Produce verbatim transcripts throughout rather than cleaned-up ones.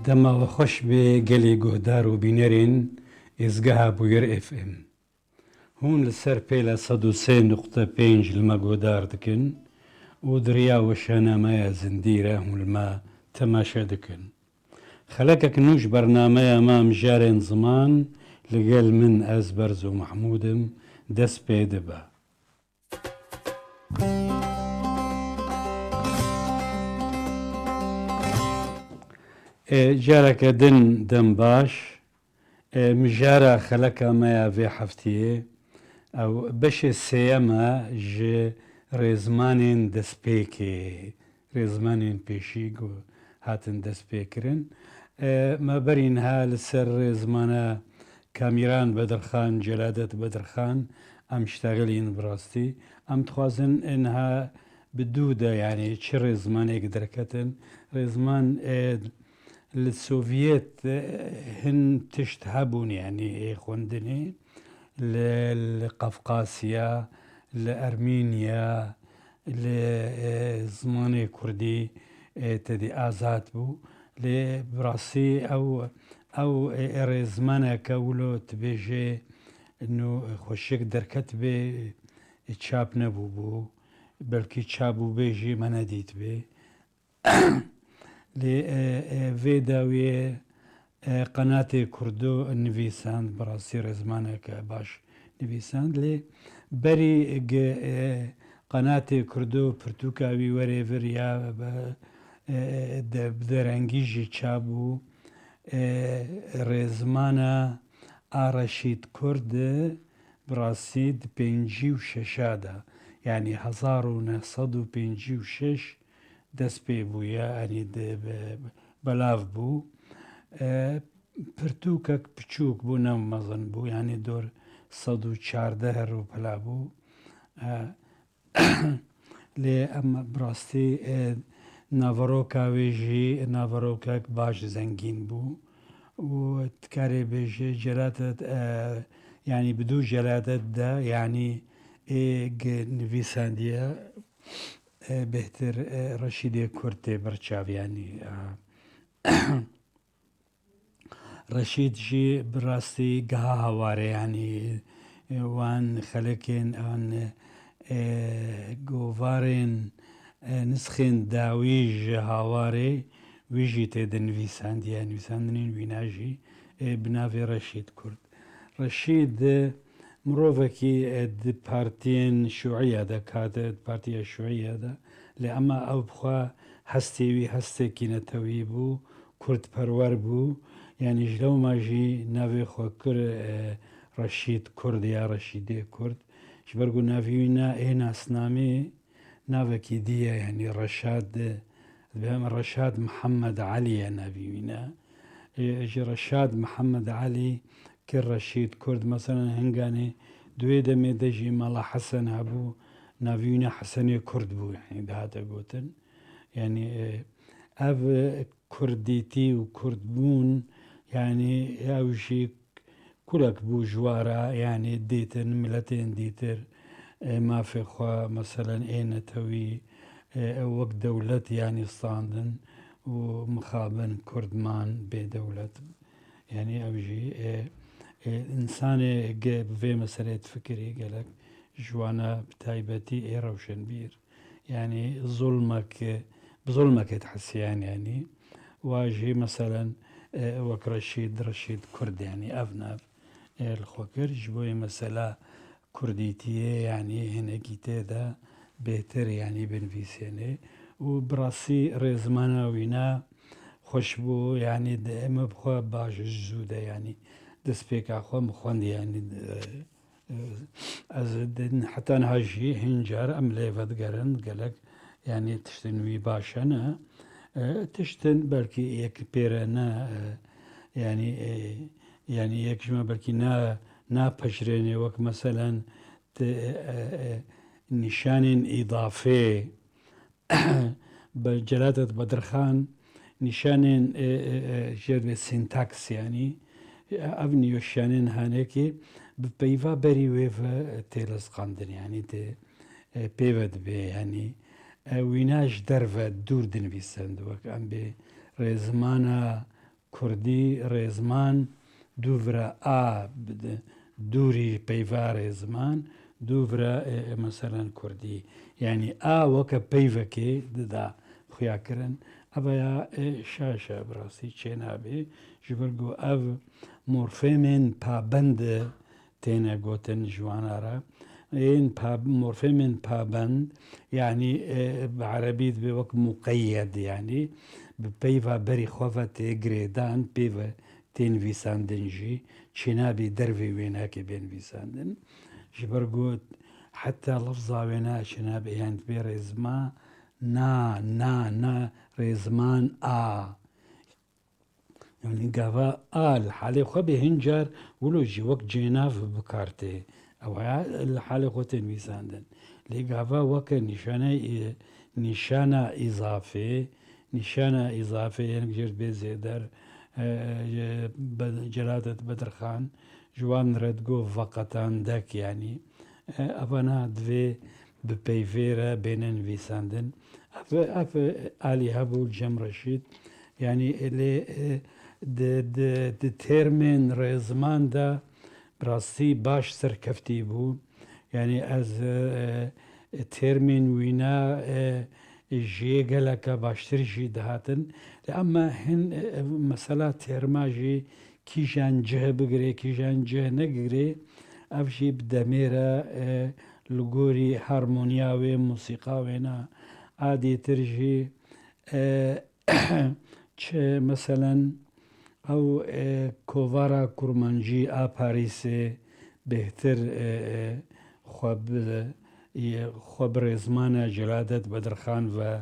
Dema we xweş be gelê guhdar û bînerên êzgeha Bûyer F M. Hûn li ser pêla sed û sê nuqte pênc li me guhdar dikin û di riya weşana me ya zindî re hûn li me temaşe dikin. Xelekek nû ji bernameya me Mijarên Ziman li gel min, ez Berzo Mehmûd im, dest pê dibe. E, careke din dem baş. E, mijara xeleka me ya vê heftiyê, ew beşê sêyem e ji rêzmanên destpêkê, rêzmanên pêşî ku hatin destpêkirin. E, me berî niha li ser rêzmana Kamîran Bedirxan, Celadet Bedirxan, em ştexilîn bi rastî. Em dixwazin niha bi dû de, yanî çi rêzmanek derketin. Rêzman, e, li Sovyet, e, hin tişt hebûn, yanî ê xwendinê. Li, li Qafqasya, li Ermînya, li, e, zimanê kurdî, e, tedî azad bû. Lê bi rastî ew, ew, e, e, rêzmaneke wilo dibêje, nû xweşik derketibê, e, çap nebûbû. Belkî çap bûbê jî me nedîtibê. Lê, e, e, vê dawiyê, e, Qenatê Kurdo nivîsand, bi rastî rêzmaneke baş nivîsand. Lê berî ge, e, Qenatê Kurdo pirtûka wî werê vir ya be, e, de, bi derengî jî çap bû. E, rêzmana a Reşîd Kurd bi rastî di pêncî û şeşa de, yanî hezar û neh sed û pêncî û şeş dest pê bûye, yanî di be-, belav bû. E, pirtûkek piçûk bû, ne mezin bû, yanî dor sed û çardeh rûpela bû. E, lê em bi rastî, e, naveroka wê jî naverokek baş zengîn bû û dikarê bêje Celadet, e, yanî bi dû Celadet de, yanî ê ge nivîsandiye, e, bêhtir, e, Reşîdê Kurd tê berçav, yanî, e, Reşîd jî bi rastî giha hawarê, yanî, e, wan xelekên an, e, govarên, e, nisxên dawî ji hawarê wî jî tê de nivîsandiye, nivîsandinên wîna jî, e, bi navê Reşîd Kurd. Reşîd, e, mirovekî, e, di partiyên şûiya de kate, di partiya şûiya de, lê ema ew bi xwe hestê wî hestekî netewî bû, kurdperwer bû. Yanî ji lewma jî navê xwe kir, e, Reşîd Kurd ya Reşîdê Kurd. Ji ber ku navê wî ne ê nasnamê navekî dî ye, yanî Reşad, dibêm Reşad Mihemed Elî ye navê wî ne. E, ji Reşad Mihemed Elî kir Reşîd Kurd, meselen hinganê di wê demê de jî Mela Hesen hebû, navê wî ne Hesenê Kurd bû, yanî dihate gotin. Yanî, e, ev, e, kurdîtî û kurdbûn, yanî ew jî kulek bû ji wa re, yanî dîtin miletên dîtir, e, mafê xwe, meselen ê netewî, e, wek dewlet yanî standin û mixabin kurd man bê dewlet. Yanî ew jî, e, e, însanê ge bi vê meselê difikirî gelek ji wana bi taybetî ê rewşenbîr. Yanî zulmek, bi zulmekê dihisiyan, yanî wa jî meselen, e, wek Reşîd, Reşîd Kurd, yanî ev nav, e, li xwe kir. Ji bo yê mesela kurdîtiyê, yanî hinekî tê de bêhtir, yanî binivîsênê û bi rastî rêzmana wîna xweş bû, yanî di, min bi xwe baş ji zû de, yanî destpêka xwe min xwendî, yanî, e, Ez din heta niha jî hin car em lê vedigerin, gelek, yanî tiştên wî baş hene. E, tiştin belkî yek pê re ne, e, yanî, e, yanî yek ji me belkî na, napejirênê, wek meselen ti, e, e, e, nîşanên îdafê, Be-, Celadet Bedirxan nîşanên, e, e, e, jêr ve sintaks, yanî, e, ev nîşanên hanekê bi peyva berî wê ve tê lezqandin, yanî tê, e, pê ve dibe, yanî, e, wîna ji derve dûr dinivîsin, wek em bê rêzimana kurdî rêzman dûvira a, dûrî peyva rêzman dûvira, e, e, meselen kurdî. Yanî a weke peyvekê dida xuya kirin. Eva ya, e, şaş e, bi rastî çênabê. Ji ber ku ev morfêmên pabend têne gotin ji wana re. Ên pa-, morfêmên pabend, yanî, e, bi erebî dibe wek muqeyyed, yanî bi peyva berî xwe ve tê girêdan, pê ve tê nivîsandin jî, çênabê dervê wênakê bê nivîsandin. Ji ber ku heta lefza wêna çênabê, yanî dibê rêzma na, na, na, rêzman a. Yanî gava a li halê xwe bê hin car wilo jî wek cênav bi kar tê. Ew ya li halê xwe tê nivîsandin. Lê gava weke nîşane, nîşana îzafê, nîşana îzafê yên jêr bê zêder, e, be-, Celadet Bedirxan ji wan re digot veqetandek, yanî, e, evana divê bi peyvê re bêne nivîsandin. Ev, ev alî hebû Cem Reşîd. Yanî lê, e, di, di, di termên rêziman de bi rastî baş serkeftî bû. Yanî ez, e, termên wîna, e, jê geleke baştir jî dihatin. Lê ema hin, e, mesela terma jî kîjan cih bigirê, kîjan cih negirê, ev jî bi demê re, e, li gorî harmoniya wê, musîqa wêna a dêtir jî, e, çi, meselen, ew, e, kovara kurmancî a Parîsê bêhtir, e, e, xwe bi, e, xwe bi rêzmana Celadet Bedirxan ve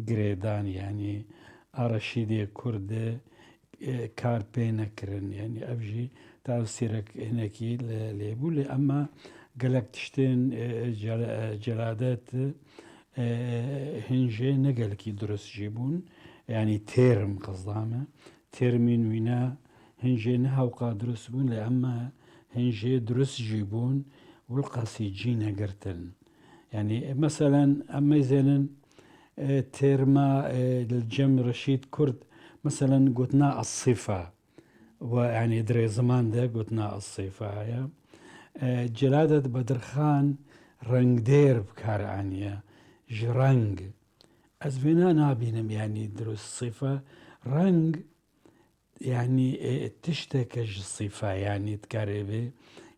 girêdan, yanî a Reşîdê Kurd, e, kar pê nekirin. Yanî ev jî tav sîrek hinekî li, lê bû. Lê ema gelek tiştên, e, cel-, e, Celadet, e, hin jê ne gelekî durust jî bûn. Yanî têrm qizda me. Têrmên wîna hin jê ne hewqa durust bûn, lê ema hin jê durust jî bûn. Wilqasî cî negirtin. Yanî, e, meselen, em mêzênin, e, têrma, e, li cem Reşîd Kurd, meselen, gotina as-sifa. We, yanî, di rêziman de gotina as-sifa heye. E, Celadet Bedirxan rengdêr bi kar aniye. Ji reng. Ez vêna nabînim, yanî, dirust sifa. Reng, yanî, e, tişteke ji sîfa, yanî, dikare bê,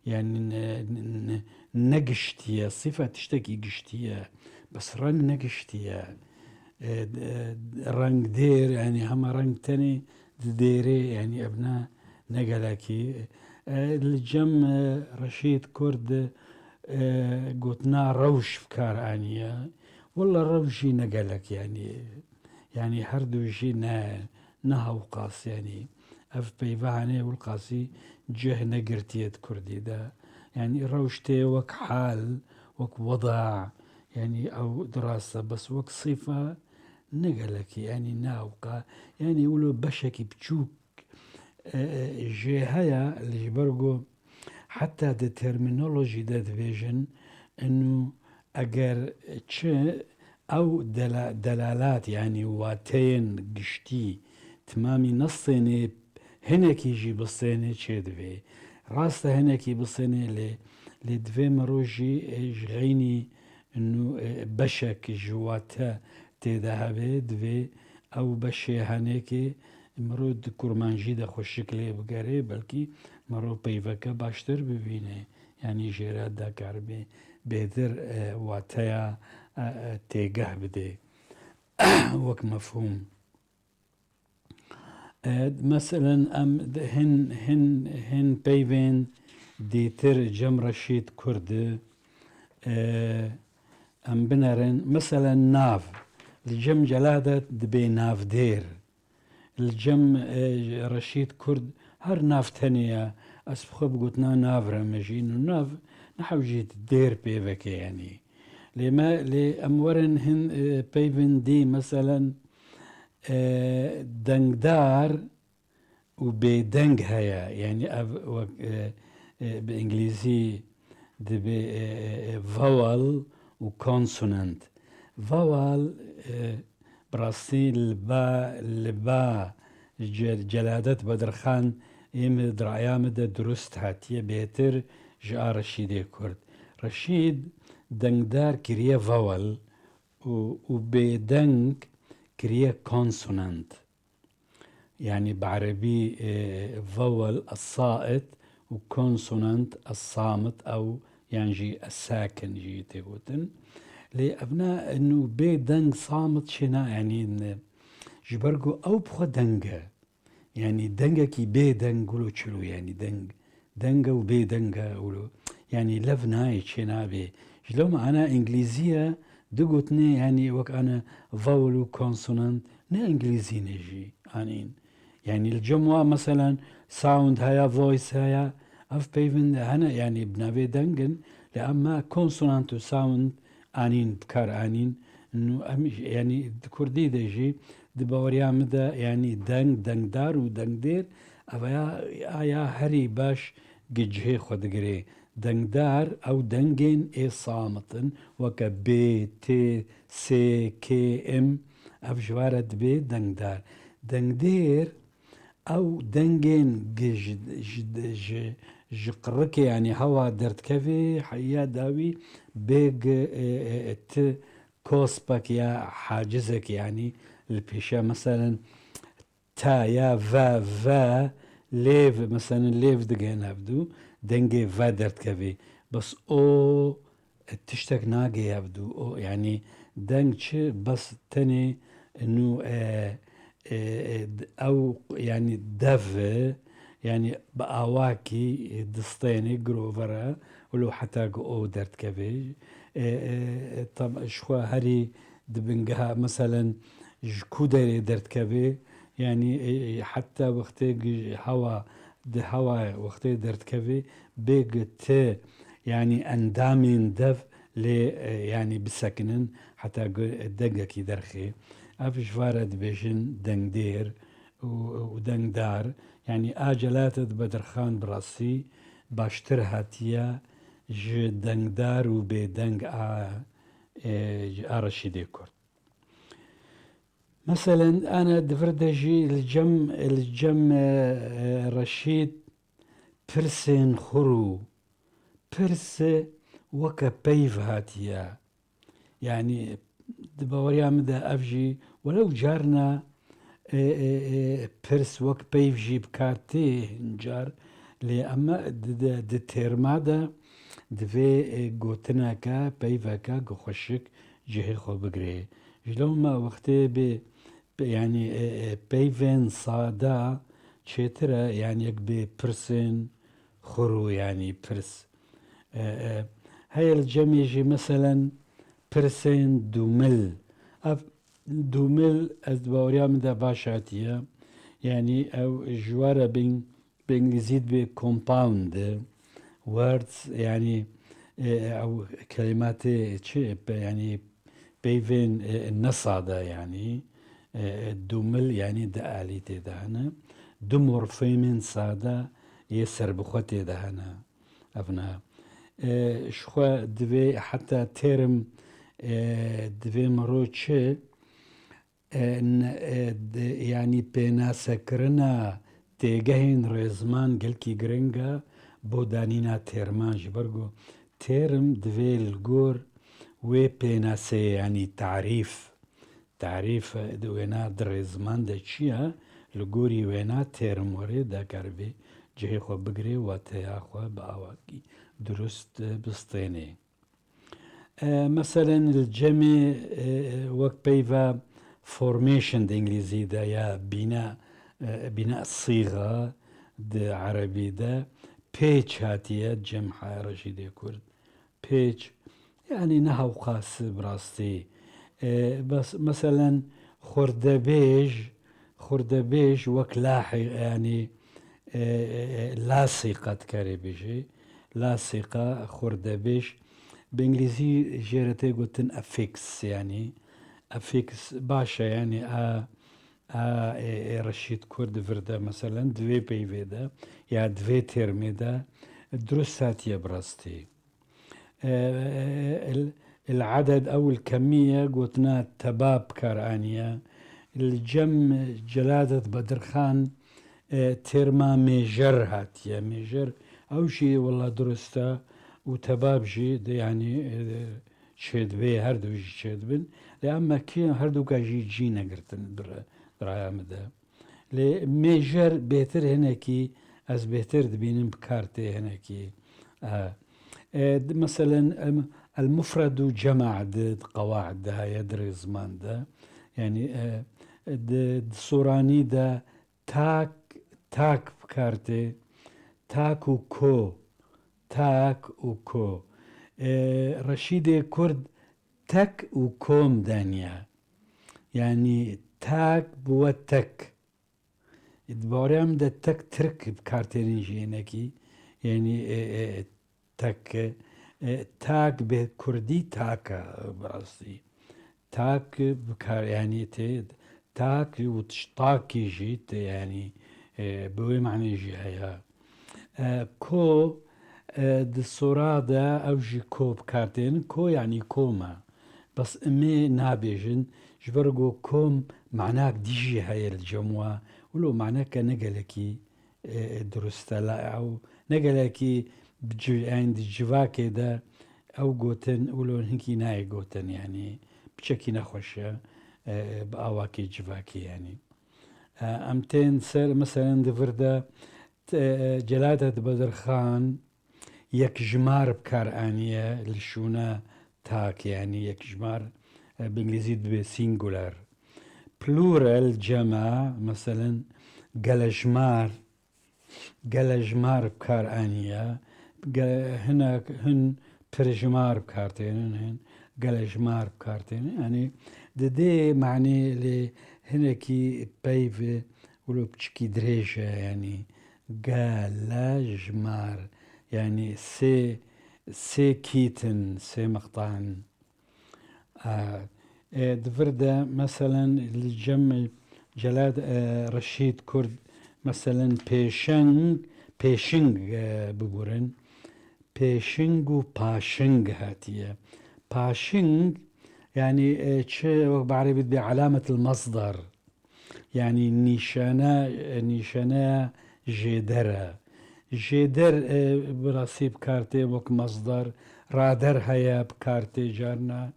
yanî, ne, ne, ne giştî ye. Sîfa tiştekî giştî ye. Bes reng ne giştî ye. E, e, rengdêr, yanî, hema reng tenê didêrê, yanî, ev ne, ne gelekî. E, li cem, e, Reşîd Kurd, e, gotina rewş bi kar aniye. Wela rewş jî ne gelek, yanî, yanî, her du jî ne, ne hewqas, yanî, ev peyva hanê wilqasî cih negirtiye di kurdî de. Yanî, rewş tê wek hal, wek weda, yanî, ew di rast e, bes wek sîfa ne gelekî, yanî, ne hewqa, yanî, wilo beşekî biçûk, e, e, jê heye, li ji ber ku heta di termînolojî de dibêjin, inu eger çi ew dela-, delalat, yanî wateyên giştî, timamî nesênê, hinekî jî bisênê çêdivê. Rast e hinekî bisênê lê, lê divê miro jî, e, ji xeynî nû, e, beşek ji wate tê de hebe, divê ew beşê henekê miro di kurmancî de xweşik lê bigerê, belkî miro peyveke baştir bibîne. Yanî jê re dakaribê bêtir, e, wateya, e, e, têgeh bidê. Wek mefhûm. E, meselen, em di hin, hin, hin peyvên dîtir Cem Reşîd Kurd, e, em binerin. Meselen, nav. Li cem Celadet dibê navdêr. Li cem, e, Reşîd Kurd her nav tenê ye. Ez bi xwe bi gotina nav re mejîn û nav nehewcît dêr pê veke, yanî. Lê me, lê em werin hin, e, peyvên dî, meselen, e, dengdar û bêdeng heye. Yanî ev wek, e, e, bi îngilîzî dibê, e, e, e, vowel û consonant. Vowel, e, bi rastî li ba, li ba Ce-, Celadet Bedirxan, ê min di raya min de durust hatiye, bêtir ji a Reşîdê Kurd. Reşîd dengdar kiriye vowel û, û bêdeng kiriye konsonant. Yanî bi erebî, e, vowel, es-sait, û konsonant, es-samit, ew yan jî es-sakin jî tê gotin. Lê evna nû bê deng samit çêna, yanî ne, ji ber ku ew bi xwe deng e. Yanî dengekî bê deng wilo çilo, yanî deng, deng e û bê deng e wilo. Yanî lev nayê, çê nabê. Ji lewma ana îngilîziye du gotinê, yanî wek ana vowel û konsonant, ne îngilîzî ne jî anîn. Yanî li cem wa, meselen, sound heye, voice heye, ev peyvên hene, yanî bi navê deng in, lê em me konsonant û sound anîn, bi kar anîn. Nû em, yanî di kurdî de jî, di baweriya min de, yanî deng, dengdar û dengdêr, ev ya, ya herî baş gi cihê xwe digirê. Dengdar, ew dengên ê samit in, weke bê, tê, sê, kê, im, ev ji wa re dibê dengdar. Dengdêr, ew dengên gi ji, ji, ji, ji qirikê, yanî hewa derdikevê heya dawî, bê gi, e, e, e, ti kospek ya hacizek, yanî li pêşiya, meselen, ta ya ve, ve, lêv, meselen, lêv digihên hevdû, dengê ve derdikevê. Bes o, e, tiştek nagê hevdû. O, yanî deng çi? Bes tenê nû, e, e, e, ew, yanî dev, yanî bi awakî distênê, girovere, wilo heta ku o derdikevê. E, e, e, tam, ji xwe herî di bingeha, meselen, ji ku derê derdikevê, yanî, e, e, heta wextê gi-, hewa, di hewa wextê derdikevê, bê gi ti, yanî endamên dev lê, e, yanî bisekinin, heta gi-, dengekî derxê. Ev ji va re dibêjin dengdêr û, û dengdar. Yanî a Celadet Bedirxan bi rastî baştir hatiye ji dengdar û bêdeng a, e, a Reşîdê Kurd. Meselen, ana di vir de jî li cem, li cem, e, e, Reşîd pirsên xurû, pirs weke peyv hatiye. Yanî di baweriya min de ev jî, welew carna, e, e, e, pirs wek peyv jî bi kar tê hin car, lê em di, di, di têrma de divê, e, gotineke, peyveke ku xweşik cihê xwe bigire. Ji lewma wextê bê, yanî, e, e, peyvên sada çêtir e, yanî yek bê pirsên xurû, yanî pirs. E, e, heye li cemê jî, meselen, pirsên dûmil. Ev dûmil, ez di baweriya min de baş hatiye. Yanî ew ji we re bên, bi îngilîzî dibê compound words, yanî, e, ew kelîmatê çi, pe-, yanî peyvên, e, nesade, yanî, e, dûmil, yanî di alîtê de hene. Du morfemên sade yê serbixwe tê de hene. Ev ne. E, ji xwe divê heta term, e, divê miro çi? E, n-, e, di, yanî pênasekirina têgehên rêzman gelkî giring e bo danîna terman, ji ber ku term divê li gor wê pênaseyê, yanî tarîf, tarîf, e, di wêna di rêzman de çi ye, li gorî wêna term were, da karibê cihê xwe bigirê, wateya xwe bi awakî durust, e, bistênê. E, meselen, li cemê, e, wek peyva formation di îngilîzî de ya bîna, e, bîna sîxa di erebî de pêç hatiye cem Reşîdê Kurd. Pêç, yanî ne hewqas bi rastî. E, bes, meselen, xurdebêj, xurdebêj wek lahî, yanî, e, e, e, lasîqa dikarê bêjî. Lasîqa, xurdebêj. Bi îngilîzî jê re tê gotin affix, yanî affix baş e, yanî a, a, e, e, Reşîd Kurd di vir de, meselen, di vê peyvê de ya di vê termê de durust hatiye bi rastî. E, e, el, el-eded ew el-kemiye gotina teba bi kar aniye. Li cem Celadet Bedirxan, e, terma mêjer hatiye. Mêjer, ew jî wela dirust e û tebab jî de, yanî, e, çêdibê, her du jî çêdibin. Lê em mekî her duka jî cî negirtin bi re-, bi raya min de. Lê mêjer bêtir hinekî, ez bêtir dibînim bi kar tê hinekî. E, e, di-, meselen, em, el mufred û cema di, di qewaid de heye, di rêzman de. Yanî, e, di, di soranî de tak, tak bi kar tê. Tak û ko. Tak û ko. E, Reşîdê Kurd tek û kom daniye. Yanî tak bi we tek. Di bawerê min de tek tirk bi kar têrin jî hinekî. Yanî, e, e, tek, e, tak bi kurdî tak e, bi rastî. Tak bi kar, yanî tê, tak û tiştakî jî tê, yanî, e, bi wê manê jî heye. E, ko, e, di sora de ew jî ko bi kar tên. Ko yanî kom e. Bes em ê nabêjin, ji ber ku kom manak dî jî heye li cem we. Wilo maneke ne gelekî, e, dirust e. La ew ne gelekî bi ci-, yanî di civakê de ew gotin, wilo hinkî nayê gotin, yanî piçekî nexweş e, e, bi awakî civakî, yanî. E, em tên ser, meselen di vir de, e, Celadet Bedirxan yekjimar bi kar aniye, li şûna tak, yanî yekjimar, e, bi îngilîzî dibe singular. Plural, cema, meselen, gelejmar, gelejmar bi kar aniye. Ge-, hinek, hin pirjimar bi kar tênin, hin gelejmar bi kar tênin. Yanî di dê manê lê hinekî peyv wilo piçikî dirêj e, yanî gelejmar. Yanî sê, sê kîtin, sê meqtan. E, e, di vir de, meselen, li cem Celal, e, Reşîd Kurd, meselen, pêşeng, pêşing, e, biburin. Pêşing û paşing hatiye. Paşing, yanî, e, çi wek bi erebî dibê alametil masdar. Yanî nîşane, nîşaneya jêder e. Jêder, e, bi rastî bi kar tê wek masdar. Rader heye, bi kar tê carna.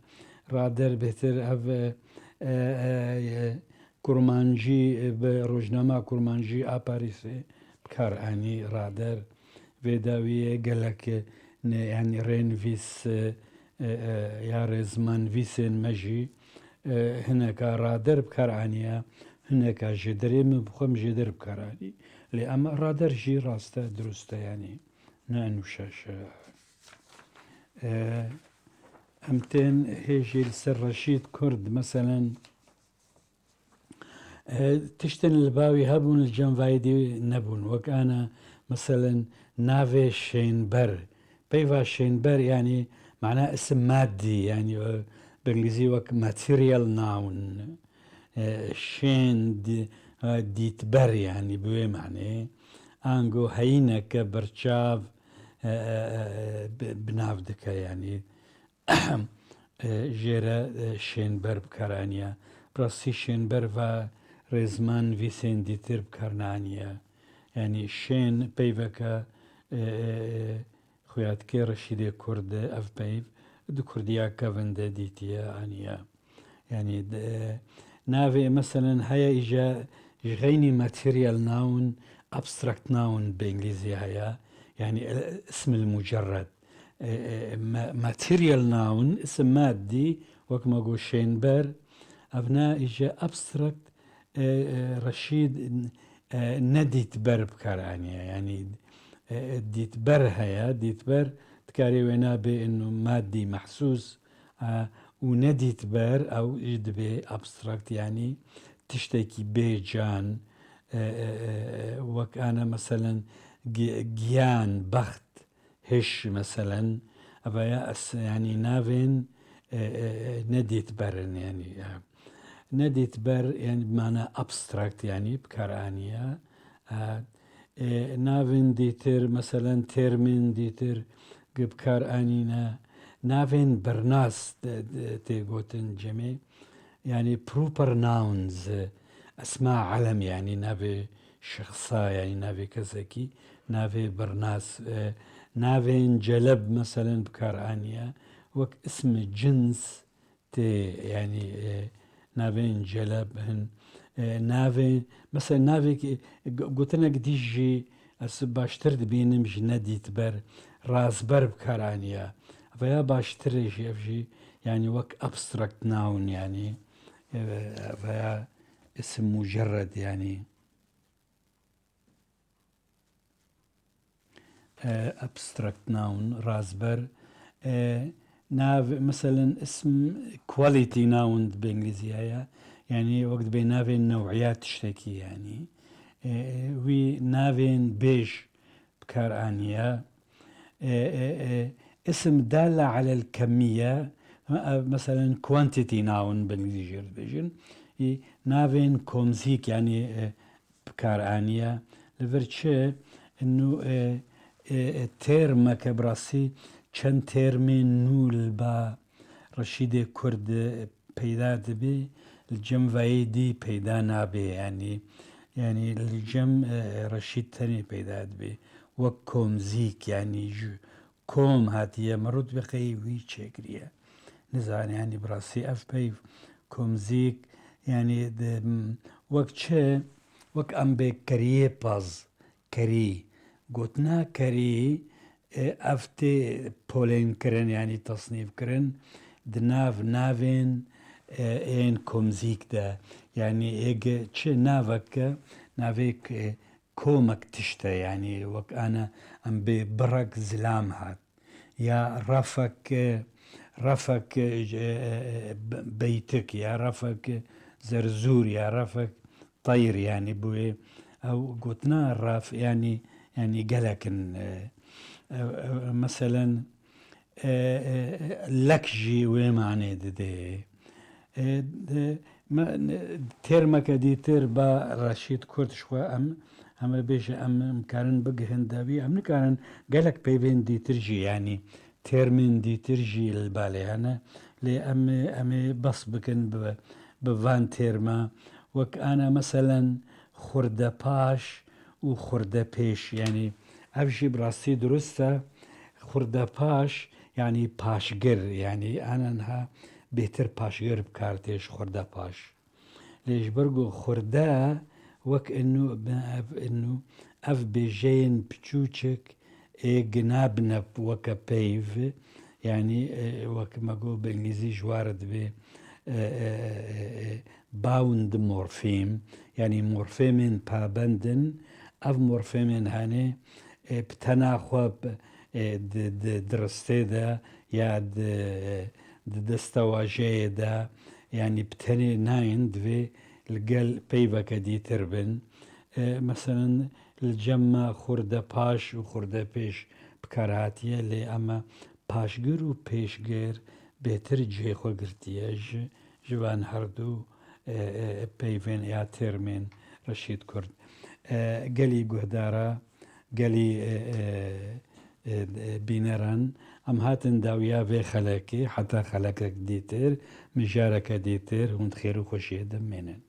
Rader bêhtir ev, e, e, e, kurmancî, e, bi rojnama kurmancî a Parîsê bi kar anî rader. Vê dawiyê gelek, e, ne, yanî rênivîs, e, e, e, ya rêzmannivîsên me jî, e, hineka rader bi kar aniye, hineka jêderê min bi xwe min jêder bi kar anî. Lê em rader jî rast e, dirust e, yanî ne nûşaş e. E, em tên hê jî li ser Reşîd Kurd, meselen, E, tiştên li ba wî hebûn, li cem vayê dî nebûn. Wek ana, meselen, navê şênber. Peyva şênber, yanî, mana isim maddî, yanî, e, bi îngilîzî wek material noun. E, şên dî-, e, dîtber, yanî, bi wê manê. Ango heyîneke berçav, e, e, e, bi, bi nav dike, yanî. E, jê re, e, şênber bi kar aniye. Bi rastî şênber va rêzmannivîsên dîtir bi kar neaniye. Yanî şên peyveke, e, e, e, xuya dike Reşîdê Kurd, ev peyv di kurdiya kevin de dîtiye, aniye. Yanî, e, navê, meselen, heye îja ji xeynî material noun, abstract noun bi îngilîzî heye. Yanî, e, ismil mucerred. E, e, ma-, material noun, isim maddî, wek me got şênber, ev na îje abstract, e, e, Reşîd, e, nedîtber bi kar aniye. Yanî, e, e, dîtber heye, dîtber dikarê wê nabê inu maddî, mehsûs, e, û nedîtber, ew jî dibê abstract, yanî tiştekî bê can, e, e, e, wek ana, meselen, gi-, giyan, bext, hiş, meselen, eva ya es-, yanî navên, e, e, e, nedîtber in, yanî, e, nedîtber, yanî bi mana abstract, yanî bi kar aniye. E, e, navên dîtir, meselen, termên dîtir gi bi kar anîne. Navên birnas de, de, tê gotin cemê. Yani proper nouns, esma elem, yani navê şexsa, yani navê kesekî, navê birnas, e, navên celeb meselen bi kar aniye, wek ismi cins tê, yani, e, navên celeb hin, e, navê, mesela navê ki, g-, gotinek dî jî ez baştir dibînim ji nedîtber, razber bi kar aniye. Veya baştir e jî, ev jî, yani wek abstract noun, yani, e, veya isim mucerred, yani, e, abstract noun, razber, e, nav, meselen, isim quality noun bi îngilîzî heye, yani wek dibê navê new'iya tiştekî, yani, e, wî navên bêj bi kar aniye. E, e, e, isim dalla alel kemiye, e, meselen quantity noun bi îngilîzî jê dibêjin. Î navên komzîk, yani, e, bi kar aniye. Li vir çi? Nû, e, e, e, termeke bi rastî çend termên nû li ba Reşîdê Kurd, e, peyda dibe, li cem veyê dî peyda nabe, yani, yani li cem, e, Reşîd tenê peyda dibe. Wek komzîk, yani ji kom hatiye, mirût bi qey wî çêkiriye. Nizane, yani bi rastî ev peyv komzîk, yani di, wek çi, wek em bê keriyê paz, kerî. Gotina kerî, e, ev tê polên kirin, yani tasnîf kirin, di nav navên, e, ên komzîk de. Yani êg çi navek, navêk, e, komek tişt e, yani wek ana em bê birek zilam hat. Ya refek, e, refek, e, e, e, be-, beytik, ya refek, e, zerzûr, ya refek teyr, yani bûyê ew gotina ref, yani, yani gelek in, e, e, e, meselen, e, e, lek jî wê manê didê. E, e, me, ne, termeke dîtir ba Reşîd Kurd ji xwe em, em ê bêje em, em karin bigihin dawî, em nikarin gelek peyvên dîtir jî, yanî termên dîtir jî li balê hene. Lê em ê, em ê bes bikin bi, bi van terma. Wek ana meselen xurdepaş û xurdepêş. Yanî ev jî bi rastî dirust e. Xurdepaş, yanî paşgir, yanî ana niha bêtir paşgir bi kar tê ji xurdepaş. Lê ji ber ku xurde wek inu, ev inu, ev bêjeyên piçûçik ê gina bine weke peyv, yanî, e, wek me got bi îngilîzî ji wa re dibê, e, e, e, e, bound morpheme, yanî morfemên pabend in, ev morfemên hene, e, bi tena xwe, e, di, di, di ristê de ya di, di destewajeyê de, yanî bi tenê nayên, divê li gel peyveke dîtir bin. E, meselen, li cem me xurdepaş û xurdepêş bi kar hatiye, lê ema paşgir û pêşgir bêtir cihê xwe girtiye ji, ji van herdu, e, e, peyvên ya termên Reşîd Kurd. E, gelî guhdara, gelî, e, e, e, e, bîneran, em hatin dawiya vê xelekê, heta xelekek dîtir, mijareke dîtir, hûn di xêr û xweşiyê de bimînin.